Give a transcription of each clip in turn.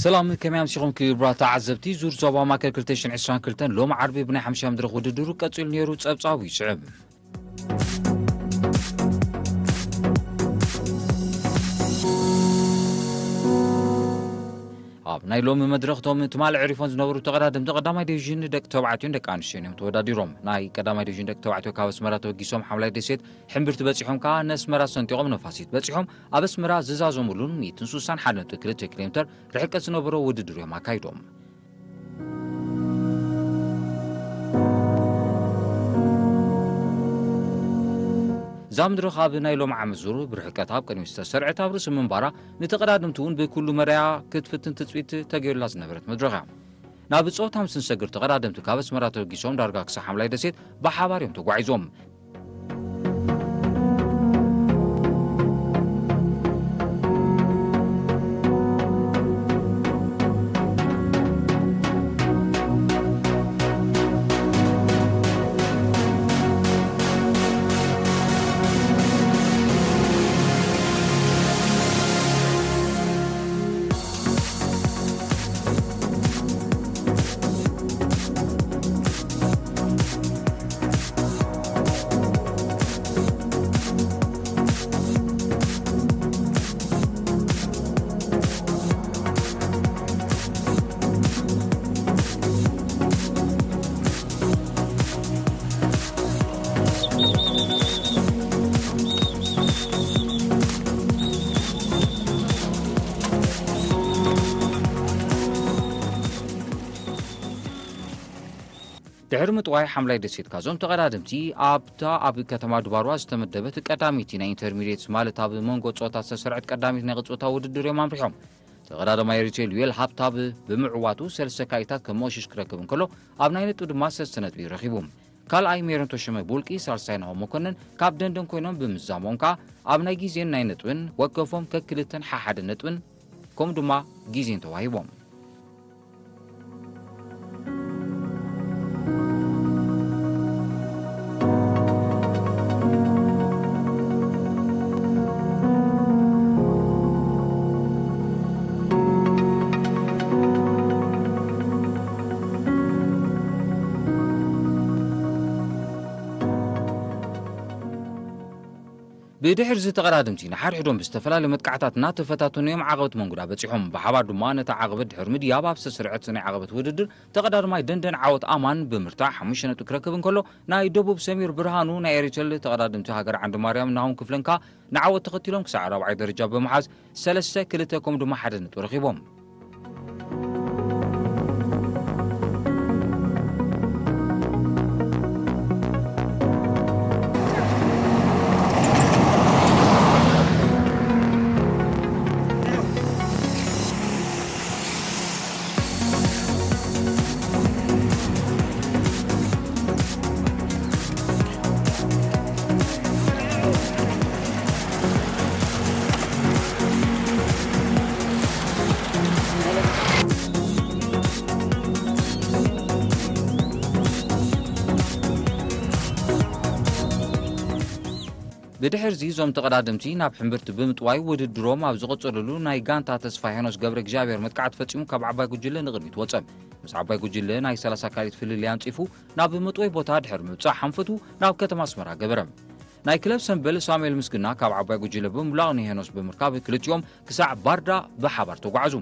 ሰላም፣ ከመይ ኣምሲኹም ክቡራት ተዓዘብቲ? ዙር ዞባ ማእከል ክልተ ሽሕን ዕስራን ክልተን ሎም ዓርቢ ብናይ ሓምሻይ መድረኽ ውድድሩ ቀጺሉ ነይሩ፣ ጸብጻቡ ይስዕብ። ኣብ ናይ ሎሚ መድረኽ እቶም ትማሊ ዕሪፎም ዝነበሩ ተቐዳደምቲ ቀዳማይ ዲቪዥን ደቂ ተባዕትዮን ደቂ ኣንስትዮን እዮም ተወዳዲሮም። ናይ ቀዳማይ ዲቪዥን ደቂ ተባዕትዮ ካብ ኣስመራ ተበጊሶም ሓምላይ ደሴት ሕምብርቲ በጺሖም ከኣ ነስመራ ሰንጢቖም ነፋሲት በጺሖም ኣብ ኣስመራ ዝዛዘሙሉን ሚእትን ስሳን ሓደ ነጥቢ ክልተ ኪሎ ሜተር ርሕቀት ዝነበሮ ውድድር እዮም ኣካይዶም። እዛ መድረኽ ኣብ ናይ ሎም ዓመት ዙር ብርሕቀት ኣብ ቅድሚት ዝተሰርዐት ኣብ ርእሲ ምንባራ ንተቐዳደምቲ እውን ብኩሉ መዳያ ክትፍትን ትጽቢት ተገይሩላ ዝነበረት መድረኽ እያ። ናብ ጸወታ ምስ ንሰግር ተቐዳደምቲ ካብ ኣስመራ ተበጊሶም ዳርጋ ክሳብ ሓምላይ ደሴት ብሓባር እዮም ተጓዒዞም። ድሕሪ ምጥዋይ ሓምላይ ደሴት ካዞም ተቐዳደምቲ ኣብታ ኣብ ከተማ ድባርዋ ዝተመደበት ቀዳመይቲ ናይ ኢንተርሚዲየት ማለት ኣብ መንጎ ጾታ ዝተሰርዐት ቀዳመይቲ ናይ ጾታ ውድድር እዮም ኣምሪሖም። ተቐዳዳማይ ሪቴል ዩኤል ሃብታብ ብምዕዋቱ ሰለስተ ካኢታት ከም መወሽሽ ክረክብ እንከሎ ኣብ ናይ ነጥቢ ድማ ሰለስተ ነጥቢ ረኺቡ። ካልኣይ ሜሮን ተሾመ ቡልቂ፣ ሳልሳይ ናሆም መኮንን ካብ ደንደን ኮይኖም ብምዝዛሞም ከኣ ኣብ ናይ ግዜን ናይ ነጥብን ወከፎም ከክልተን ሓሓደ ነጥብን ከምኡ ድማ ግዜን ተዋሂቦም። ብድሕሪ እዚ ተቐዳደምቲ ንሓድሕዶም ብዝተፈላለዩ መጥቃዕታት እናተፈታተኑ እዮም ዓቐበት መንጉዳ በጺሖም። ብሓባር ድማ ነታ ዓቐበት ድሕሪ ምድያብ ኣብ ዝተሰርዐት ናይ ዓቐበት ውድድር ተቐዳዳማይ ደንደን ዓወት ኣማን ብምርታዕ ሓሙሽተ ነጥቢ ክረክብ እንከሎ፣ ናይ ደቡብ ሰሚር ብርሃኑ ናይ ኤሪቴል ተቐዳደምቲ ሃገር ዓንዲ ማርያም ናሆም ክፍለንካ ንዓወት ተኸቲሎም ክሳዕ ራብዓይ ደረጃ ብምሓዝ ሰለስተ ክልተ ከምኡ ድማ ሓደ ነጥቢ ረኺቦም። ብድሕርዚ እዞም ተቐዳደምቲ ናብ ሕምብርቲ ብምጥዋይ ውድድሮም ኣብ ዝቐጸሉሉ ናይ ጋንታ ተስፋ ሄኖስ ገብረ እግዚኣብሔር መጥቃዕቲ ፈጺሙ ካብ ዓባይ ጉጅለ ንቕድሚት ወጸ። ምስ ዓባይ ጉጅለ ናይ ሰላሳ ካሊት ፍልልይ ኣንጺፉ ናብ መጥወይ ቦታ ድሕሪ ምብጻሕ ሓንፈቱ ናብ ከተማ ኣስመራ ገበረ። ናይ ክለብ ሰምበል ሳሙኤል ምስግና ካብ ዓባይ ጉጅለ ብምብላቕ ንሄኖስ ብምርካብ ክልቲኦም ክሳዕ ባርዳ ብሓባር ተጓዕዙ።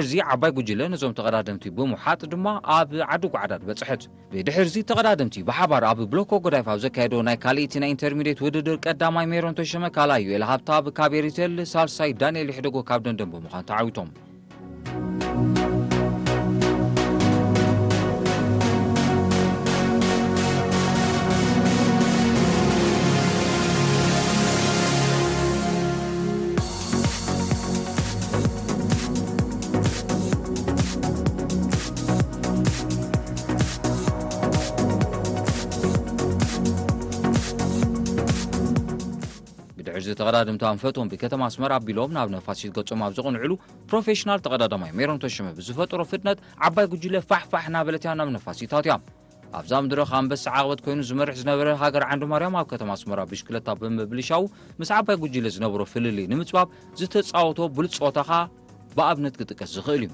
እዚ ዓባይ ጉጅለ ነዞም ተቐዳደምቲ ብምውሓጥ ድማ ኣብ ዓዲ ጓዕዳድ በጽሐት። ብድሕርዚ ተቐዳደምቲ ብሓባር ኣብ ብሎኮ ጎዳይፍ ኣብ ዘካየዶ ናይ ካልእቲ ናይ ኢንተርሚዲየት ውድድር ቀዳማይ ሜሮን ተሸመ፣ ካልኣይ ዩኤል ሃብተኣብ ካብ ኤሪቴል፣ ሳልሳይ ዳንኤል ይሕደጎ ካብ ደንደን ብምዃን ተዓዊቶም። ብድሕሪ እዚ ተቐዳደምቲ ኣንፈቶም ብከተማ ኣስመራ ኣቢሎም ናብ ነፋሲት ገጾም ኣብ ዘቕንዕሉ፣ ፕሮፌሽናል ተቐዳዳማይ ሜሮን ተሸመ ብዝፈጠሮ ፍጥነት ዓባይ ጉጅለ ፋሕ ፋሕ እናበለት እያ ናብ ነፋሲት ኣትያ። ኣብዛ መድረኽ ኣንበሳ ዓቕበት ኮይኑ ዝመርሕ ዝነበረ ሃገር ዓንዲ ማርያም ኣብ ከተማ ኣስመራ ብሽክለታ ብምብልሻው ምስ ዓባይ ጉጅለ ዝነበሮ ፍልልይ ንምጽባብ ዝተጻወቶ ብሉጽ ጸወታ ከኣ ብኣብነት ክጥቀስ ዝኽእል እዩ።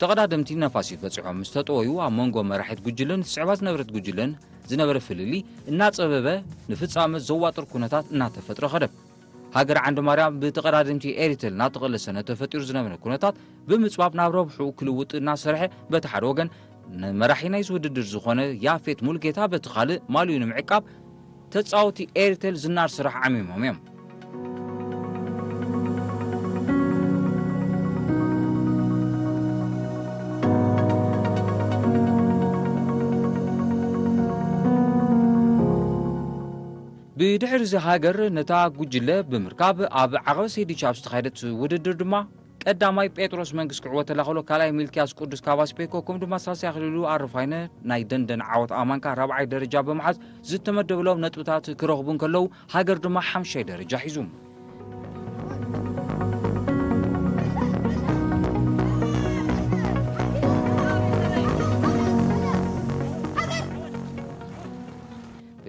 ተቐዳደምቲ ነፋሲት በጺሖም ምስ ተጠወዩ፣ ኣብ መንጎ መራሒት ጉጅለን ዝስዕባ ዝነበረት ጉጅለን ዝነበረ ፍልልይ እናጸበበ፣ ንፍጻመ ዘዋጥር ኩነታት እናተፈጥረ ከደ። ሃገር ዓንዲ ማርያም ብተቐዳደምቲ ኤሪተል እናተቐለሰ ነቲ ተፈጢሩ ዝነበረ ኩነታት ብምጽባብ ናብ ረብሕኡ ክልውጥ እናሰርሐ፣ በቲ ሓደ ወገን ንመራሒ ናይዚ ውድድር ዝኾነ ያፌት ሙሉጌታ በቲ ካልእ ማልዩ ንምዕቃብ ተጻወቲ ኤሪተል ዝናር ስራሕ ዓሚሞም እዮም። ብድሕሪ እዚ ሃገር ነታ ጉጅለ ብምርካብ ኣብ ዓቐበ ሴዲች ኣብ ዝተኻየደት ውድድር ድማ ቀዳማይ ጴጥሮስ መንግስ ክዕወተላ ከሎ፣ ካልኣይ ሚልክያስ ቅዱስ ካብ ኣስፔኮ፣ ከምኡ ድማ ሳልሳይ ኣኽሊሉ ኣረፋይነ ናይ ደንደን ዓወት ኣማንካ ራብዓይ ደረጃ ብምሓዝ ዝተመደብሎም ነጥብታት ክረኽቡ እንከለዉ፣ ሃገር ድማ ሓምሻይ ደረጃ ሒዙ።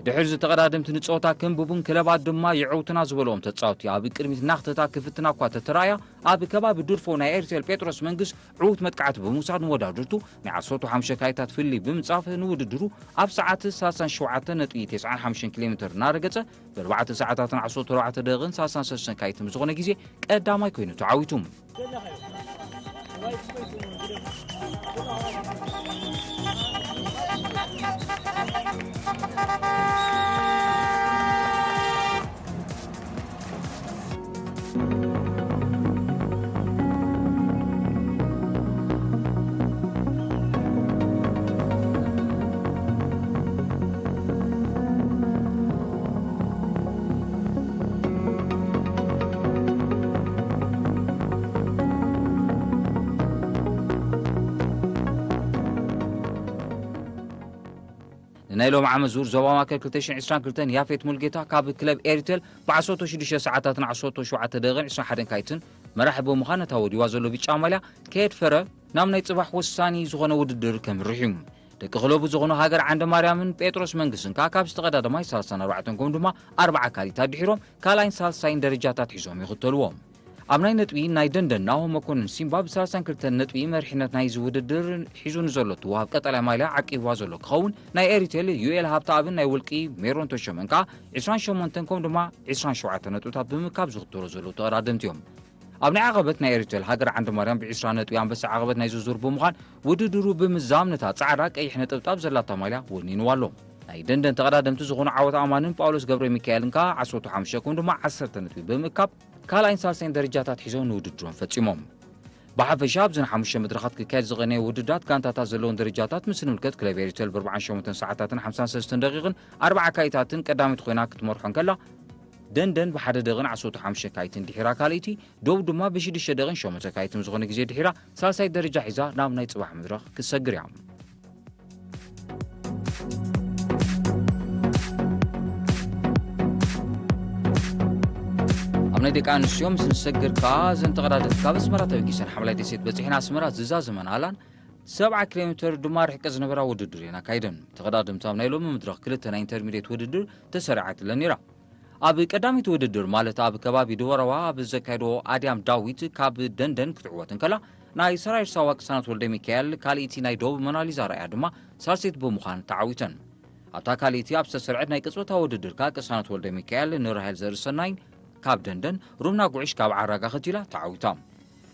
ብድሕሪ እዚ ተቐዳደምቲ ንጸወታ ከንብቡን ክለባት ድማ የዕውቱና ዝበልዎም ተጻወቲ ኣብ ቅድሚት እናኽተታ ክፍትና እኳ ተተራእያ፣ ኣብ ከባቢ ዱርፎ ናይ ኤርቴል ጴጥሮስ መንግስ ዕዉት መጥቃዕቲ ብምውሳድ ንወዳድርቱ ናይ ዓሰርተ ሓሙሽተ ካይታት ፍልልይ ብምጻፍ ንውድድሩ ኣብ ሰዓት ሰላሳን ሸውዓተ ነጥቢ ተስዓን ሓሙሽተን ኪሎ ሜትር እናረገጸ ብኣርባዕተ ሰዓታትን ዓሰርተ ኣርባዕተ ደቂቕን ሰላሳን ሰለስተን ካይትን ብዝኾነ ግዜ ቀዳማይ ኮይኑ ተዓዊቱ። ንናይ ሎሚ ዓመት ዙር ዞባ ማእከል ክልተ ሽሕን ዕስራን ክልተን ያፌት ሙልጌታ ካብ ክለብ ኤሪቴል ብ ዓሰርተ ሽዱሽተ ሰዓታትን ዓሰርተ ሸውዓተ ደቂቕን ዕስራን ሓደን ካይትን መራሒ ብምዃን ነታ ወዲዋ ዘሎ ብጫ ማልያ ከየድፈረ ናብ ናይ ጽባሕ ወሳኒ ዝኾነ ውድድር ከምርሕ እዩ። ደቂ ክለቡ ዝኾኑ ሃገር ዓንደ ማርያምን ጴጥሮስ መንግስትን ከኣ ካብ ዝተቐዳደማይ ሰላሳን ኣርባዕተን ከምኡ ድማ ኣርባዓ ካሊት ኣድሒሮም ካልኣይን ሳልሳይን ደረጃታት ሒዞም ይኽተልዎም። ኣብ ናይ ነጥቢ ናይ ደንደን ናሆም መኮንን ሲምባ ብሰላሳን ክልተን ነጥቢ መሪሕነት ናይዚ ውድድር ሒዙ ንዘሎ እቲ ወሃብ ቀጠልያ ማልያ ዓቂብዋ ዘሎ ክኸውን፣ ናይ ኤሪቴል ዩኤል ሃብተኣብን ናይ ውልቂ ሜሮን ተሾመን ከኣ ዕስራን ሸሞንተን ከምኡ ድማ ዕስራን ሸውዓተን ነጥብታት ብምርካብ ዝኽተሉ ዘለዉ ተቐዳደምቲ እዮም። ኣብ ናይ ዓቐበት ናይ ኤሪቴል ሃገር ዓንዲ ማርያም ብዕስራ ነጥቢ ኣንበሳ ዓቐበት ናይዚ ዙር ብምዃን ውድድሩ ብምዛም ነታ ጻዕዳ ቀይሕ ነጠብጣብ ዘላታ ማልያ ወኒንዋ ኣሎ። ናይ ደንደን ተቐዳደምቲ ዝኾኑ ዓወት ኣማንን ጳውሎስ ገብረ ሚካኤልን ከኣ ዓሰርተ ሓሙሽተ ከምኡ ድማ ዓሰርተ ነጥቢ ብምእካብ ካልኣይን ሳልሳይን ደረጃታት ሒዞም ንውድድሮም ፈጺሞም። ብሓፈሻ ኣብዚ ንሓሙሽተ መድረኻት ክካየድ ዝቐነየ ውድድራት ጋንታታት ዘለዎን ደረጃታት ምስ ንምልከት ክለብ ኤሪቴል ብኣርባዓን ሸሞንተን ሰዓታትን ሓምሳን ሰለስተን ደቂቕን ኣርባዓ ካይታትን ቀዳመይቲ ኮይና ክትመርሖ እንከላ፣ ደንደን ብሓደ ደቂቕን ዓሰርተ ሓሙሽተ ካይትን ድሒራ ካልኣይቲ፣ ዶብ ድማ ብሽዱሽተ ደቂቕን ሸሞንተ ካይትን ዝኾነ ግዜ ድሒራ ሳልሳይ ደረጃ ሒዛ ናብ ናይ ጽባሕ መድረኽ ክትሰግር እያ። ኣብ ናይ ደቂ ኣንስትዮ ምስ ንሰግር ከኣ እዘን ተቐዳደምቲ ካብ ኣስመራ ተበጊሰን ሓምላይ ደሴት በጺሐን ኣስመራ ዝዛዘመን ኣላን ሰብዓ ኪሎ ሜትር ድማ ርሕቀት ዝነበራ ውድድር እየን ኣካይደን። ተቐዳደምቲ ኣብ ናይ ሎሚ መድረኽ ክልተ ናይ ኢንተርሚዲየት ውድድር ተሰሪዓትለን ነይራ። ኣብ ቀዳሚት ውድድር ማለት ኣብ ከባቢ ድወረዋ ኣብ ዘካየዶ ኣድያም ዳዊት ካብ ደንደን ክትዕወት እንከላ፣ ናይ ሰራዊት ሳዋ ቅሳነት ወልደ ሚካኤል ካልእቲ ናይ ደቡብ ሞናሊዛ ራእያ ድማ ሳልሴት ብምዃን ተዓዊተን። ኣብታ ካልእቲ ኣብ ዝተሰርዐት ናይ ቅጽበታዊ ውድድር ከኣ ቅሳነት ወልደ ሚካኤል ንራሄል ዘርእሰናይን ካብ ደንደን፣ ሩምና ጉዕሽ ካብ ዓራጋ ኸቲላ ተዓዊታ።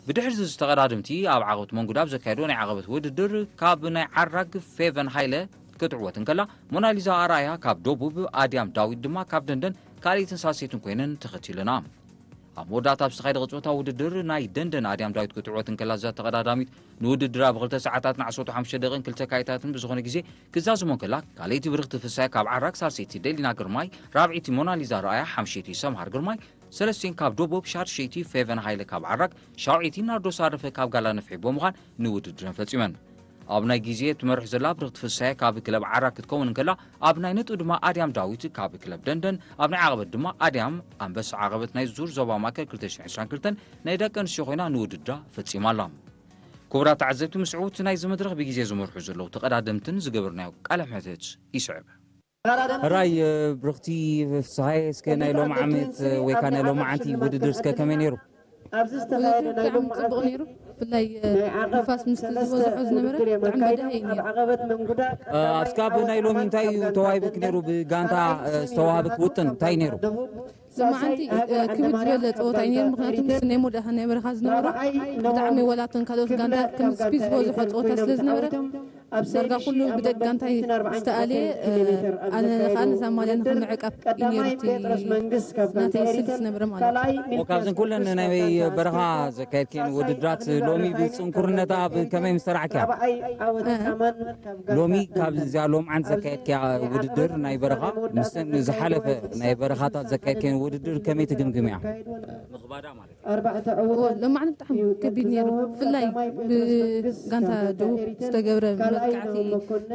ብድሕሪ እዚ ተቐዳደምቲ ኣብ ዓቐበት መንጉዳ ኣብ ዘካየዶ ናይ ዓቐበት ውድድር ካብ ናይ ዓራግ ፌቨን ሃይለ ክትዕወት እንከላ፣ ሞናሊዛ ኣርኣያ ካብ ደቡብ፣ ኣድያም ዳዊት ድማ ካብ ደንደን ካልኢትን ሳልሰይትን ኮይነን ተኸቲለና። ኣብ መወዳእታ ኣብ ዝተኻየደ ቅጽበታዊ ውድድር ናይ ደንደን ኣድያም ዳዊት ክትዕወት እንከላ፣ እዛ ተቐዳዳሚት ንውድድራ ብክልተ ሰዓታትን ዓሰርተ ሓሙሽተ ደቂቕን ክልተ ካይታትን ብዝኾነ ግዜ ክዛዝሞ እንከላ፣ ካልኣይቲ ብርኽቲ ፍሳይ ካብ ዓራግ፣ ሳልሰይቲ ደሊና ግርማይ፣ ራብዐይቲ ሞናሊዛ ኣርኣያ፣ ሓምሸይቲ ሰምሃር ግርማይ፣ ሰለስተይን ካብ ደቡብ፣ ሻድሸይቲ ፌቨን ሃይለ ካብ ዓራግ፣ ሻውዐይቲ ናርዶስ ኣረፈ ካብ ጋላ ነፍሒ ብምዃን ንውድድረን ፈጺመን። ኣብ ናይ ግዜ ትመርሕ ዘላ ብርኽቲ ፍሳየ ካብ ክለብ ዓራግ ክትከውን እንከላ፣ ኣብ ናይ ነጥቢ ድማ ኣድያም ዳዊት ካብ ክለብ ደንደን፣ ኣብ ናይ ዓቐበት ድማ ኣድያም ኣንበሳ ዓቐበት ናይ ዙር ዞባ ማእከል ክልተ ሽሕን ዕስራን ክልተን ናይ ደቂ ኣንስትዮ ኮይና ንውድድራ ፈጺማ ኣላ። ክቡራት ተዓዘብቲ፣ ምስ ዕዉት ናይዚ መድረኽ ብግዜ ዝመርሑ ዘለዉ ተቐዳደምትን ዝገበርናዮ ቃለ መሕትት ይስዕብ። ሕራይ፣ እ፣ ብርኽቲ ፍስሃየ፣ እስከ ናይ ሎሚ ዓመት፣ እ፣ ወይ ከኣ ናይ ሎሚ ዓንቲ ውድድር እስከ ከመይ ነይሩ? ኣብዚ ዝተኻየደ ናይ ብጣዕሚ ሎሚ ጽቡቕ ዓመት ነይሩ። ብፍላይ፣ እ፣ ናይ ዓቐብ ንፋስ ምስቲ ሰለስተ ዝበዝሖ ዝነበረ ውድድር ብጣዕሚ የመካይዱ። በዳሂ እዩ ኣብ ነይሩ። ዓቐበት መንጉዳ እ፣ ኣብ እስካብ ናይ ሎሚ እንታይ እዩ ተዋሂቡክ ነይሩ? ብጋንታ፣ እ፣ ዝተዋህበክ ውጥን እንታይ ነይሩ? ሎማዓንቲ፣ እ፣ ክብድ ዝበለ ጸወታ እዩ ነይሩ። ምኽንያቱ ምስ ናይ ሞዳ-፣ ናይ በረኻ ዝነበሩ ብጣዕሚ ወላቶም ካልኦት ጋንታ ከም ስፒድ ዝበዝሖ ጸወታ ስለ ዝነበረ፣ ዳርጋ ኩሉ ብደቂ ጋንታ እዩ ዝተኣልየ። እ፣ ኣነ ኸኣ ነዛ ማልያ ንኽምዕቃብ እዩ ነይሩ እቲ ናተይ ስልቲ ዝነበረ ማለት እዩ። ካብዘን ኩለን ናይ በረኻ ዘካየድክየን ውድድራት ሎሚ ብጽንኩርነታ ኣብ ከመይ ምስ ተራእክያ? እ። ሎሚ ካብ እዚኣ ሎምዓንቲ ዘካየድክያ ውድድር ናይ በረኻ፣ ምስተን ዝሓለፈ ናይ በረኻታት ዘካየድክየን ውድድር ከመይ ትግምግምያ? ምኽባዳ ማለት እዩ። ሎማዓንቲ ብጣዕሚ ከቢድ ነይሩ። ብፍላይ ብጋንታ ደቡብ ዝተገብረ መጥቃዕቲ፣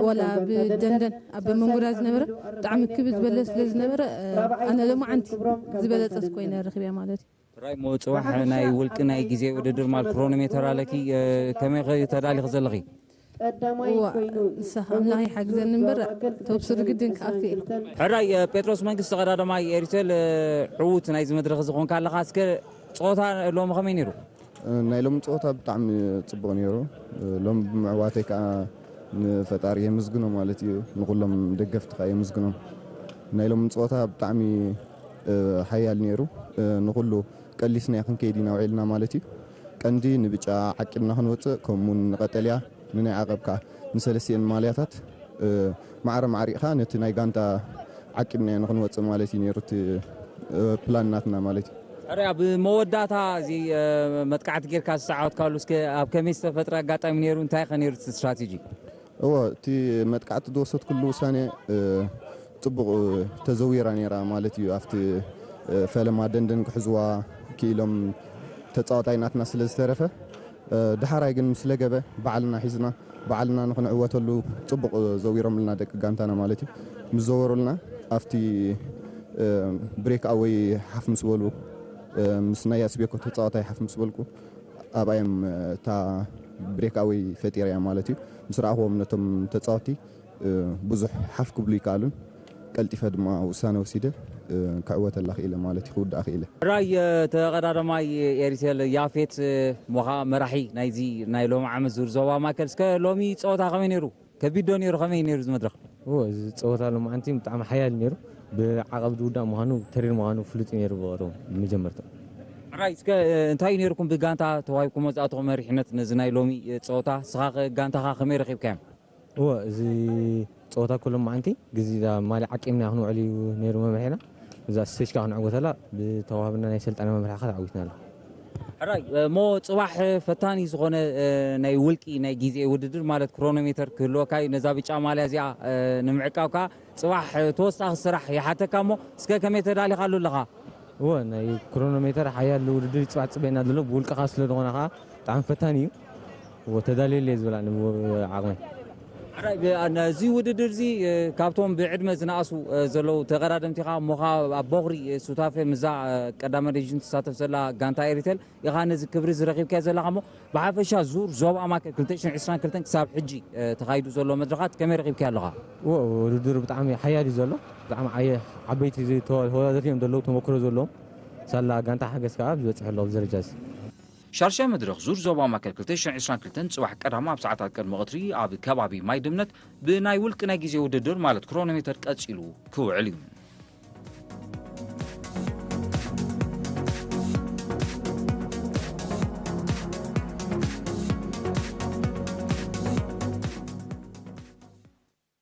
ወላ ብደንደን ኣብ መንጉዳ ዝነበረ ብጣዕሚ ክብድ ዝበለ ስለ ዝነበረ፣ ኣነ ሎማዓንቲ ዝበለጸት ኮይነ ረኺበያ ማለት እዩ። ሕራይ እሞ ጽባሕ ናይ ውልቂ ናይ ግዜ ውድድር ማል ክሮኖሜተር ኣለኪ፣ እ፣ ከመይ ኸ ተዳሊኺ ዘለኺ? እዋ፣ ንስኻ ኣምላኽ ይሓግዘኒ እምበር፣ ተብስሩ ግድን ክኣቱ እየ። ሕራይ፣ እ፣ ጴጥሮስ መንግስቲ ቀዳደማይ ኤሪቴል፣ እ፣ ዕዉት ናይዚ መድረኽ እዚ ኾንካ ኣለኻ። እስከ ጸወታ ሎሚ ከመይ ነይሩ? እ፣ ናይ ሎሚ ጸወታ ብጣዕሚ ጽቡቕ ነይሩ። እ፣ ሎሚ ብምዕዋተይ ከኣ ንፈጣሪ የመስግኖ ማለት እዩ። ንኹሎም ደገፍቲ ከኣ የመስግኖም። ናይ ሎሚ ጸወታ ብጣዕሚ፣ እ፣ ሓያል ነይሩ። እ፣ ንኹሉ ቀሊስና ክንከይድ ኢና ውዒልና ማለት እዩ። ቀንዲ ንብጫ ዓቂብና ክንወጽእ፣ ከምኡውን ንቐጠልያ፣ ንናይ ዓቐብ ከኣ ንሰለስቲኤን ማልያታት፣ እ፣ ማዕረ ማዕሪቕካ ነቲ ናይ ጋንታ ዓቂብናዮ ንኽንወጽእ ማለት እዩ ነይሩ እቲ፣ እ፣ ፕላን ናትና ማለት እዩ። ሕራይ፣ ኣብ መወዳእታ እዚ፣ እ፣ መጥቃዕቲ ጌርካ ዝተዓወትካሉ፣ እስከ ኣብ ከመይ ዝተፈጥረ ኣጋጣሚ ነይሩ? እንታይ ከ ነይሩ እቲ ስትራቴጂ? እወ፣ እቲ መጥቃዕቲ ዝወሰድኩሉ ውሳኔ፣ እ፣ ጽቡቕ፣ እ፣ ተዘዊራ ነይራ ማለት እዩ። ኣብቲ፣ እ፣ ፈለማ ደንደን ክሕዝዋ ክኢሎም ተጻዋታይ ናትና ስለ ዝተረፈ፣ እ፣ ደሓራይ ግን ምስ ለገበ ባዕልና ሒዝና፣ ባዕልና ንኽንዕወተሉ ጽቡቕ፣ እ፣ ዘዊሮምልና ደቂ ጋንታና ማለት እዩ። ምስ ዘወሩልና ኣብቲ፣ እ፣ ብሬክ ኣወይ ሓፍ ምስ በሉ፣ እ፣ ምስ ናይ ኣስቤኮ ተጻዋታይ ሓፍ ምስ በልኩ፣ ኣብኣዮም፣ እ፣ እታ ብሬክ ኣወይ ፈጢረያ ማለት እዩ። ምስ ረኣኽዎም ነቶም ተጻወትቲ፣ እ፣ ብዙሕ ሓፍ ክብሉ ይከኣሉን፣ ቀልጢፈ ድማ ውሳነ ወሲደ፣ እ፣ ክዕወተላ ክኢለ ማለት እዩ፣ ክውድኣ ክኢለ። ሕራይ፣ እ፣ ተቐዳዳማይ ኤሪቴል ያፌት፣ እ፣ ሞኻ መራሒ ናይዚ ናይ ሎሚ ዓመት ዙር ዞባ ማእከል። እስከ ሎሚ ጸወታ ከመይ ነይሩ? ከቢድ ዶ ነይሩ? ከመይ ነይሩ እዚ መድረኽ? እወ፣ እዚ ጸወታ ሎማዓንቲ ብጣዕሚ ሓያል ነይሩ። ብዓቐብ ዝውዳእ ምዃኑ፣ ተሪር ምዃኑ ፍሉጥ እዩ ነይሩ ብቐደሙ፣ ብመጀመርታ። ሕራይ፣ እስከ፣ እ፣ እንታይ ነይርኩም ብጋንታ ተዋሂብኩሞ ዝኣተኹም መሪሕነት ነዚ ናይ ሎሚ፣ እ፣ ጸወታ? ንስኻ ኸ ጋንታኻ ከመይ ረኺብካዮም? እወ፣ እዚ ጸወታ እኮ ሎማዓንቲ ግዜ እዛ ማልያ ዓቂብና ክንውዕል እዩ ነይሩ መምርሒና። እዛ ስቴጅ ከኣ ክንዕወተላ ብተዋህብና ናይ ሰልጣን መምርሒ ከኣ ተዓዊትና ኣሎ። ሕራይ፣ እሞ ጽባሕ ፈታኒ ዝኾነ፣ እ፣ ናይ ውልቂ ናይ ግዜ ውድድር ማለት ክሮኖሜተር ክህልወካ እዩ። ነዛ ብጫ ማልያ እዚኣ፣ እ፣ ንምዕቃብ ከኣ ጽባሕ፣ እ፣ ተወሳኺ ስራሕ ይሓተካ እሞ እስከ ከመይ ተዳሊኻሉ ኣለኻ? እወ፣ ናይ ክሮኖሜተር ሓያል ውድድር እዩ ጽባሕ ዝጽበየና ዘሎ። ብውልቅኻ ስለ ዝኾነ ከኣ ብጣዕሚ ፈታኒ እዩ። እወ፣ ተዳልየሉ እየ ዝብል ኣነ ብዓቕመይ። ሕራይ ብ- ነዚ ውድድር እዚ እ፣ ካብቶም ብዕድመ ዝነኣሱ እ፣ ዘለዉ ተቐዳደምቲ ኢኻ እሞ ኸዓ ኣብ ቦኽሪ እ፣ ሱታፌ ምዛ እ፣ ቀዳመ ዲቪዥን ትሳተፍ ዘላ ጋንታ ኤሪቴል ኢኻ ነዚ ክብሪ ዝረኺብካዮ ዘለኻ እሞ ብሓፈሻ ዙር ዞባ ማእከል ክልተ ሽሕን ዕስራን ክልተን ክሳብ ሕጂ እ፣ ተኻይዱ ዘሎ መድረኻት ከመይ ረኺብካዮ ኣለኻ? ዎ ውድድር ብጣዕሚ ሓያል እዩ ዘሎ። ብጣዕሚ ዓየ ዓበይቲ ተወዳደርቲ እዮም ዘለዉ፣ ተመክሮ ዘለዎም። ሳላ ጋንታ ሓገዝ ከዓ ዝበፅሕ ኣሎ ኣብዚ ደረጃ እዚ። ሻርሻይ መድረኽ ዙር ዞባ ማእከል ክልተ ሽሕን ዕስራን ክልተን ጽባሕ ቀዳም ኣብ ሰዓታት ቅድሚ ቀትሪ ኣብ ከባቢ ማይ ደምነት ብናይ ውልቂ ናይ ግዜ ውድድር ማለት ክሮኖሜተር ቀጺሉ ክውዕል እዩ።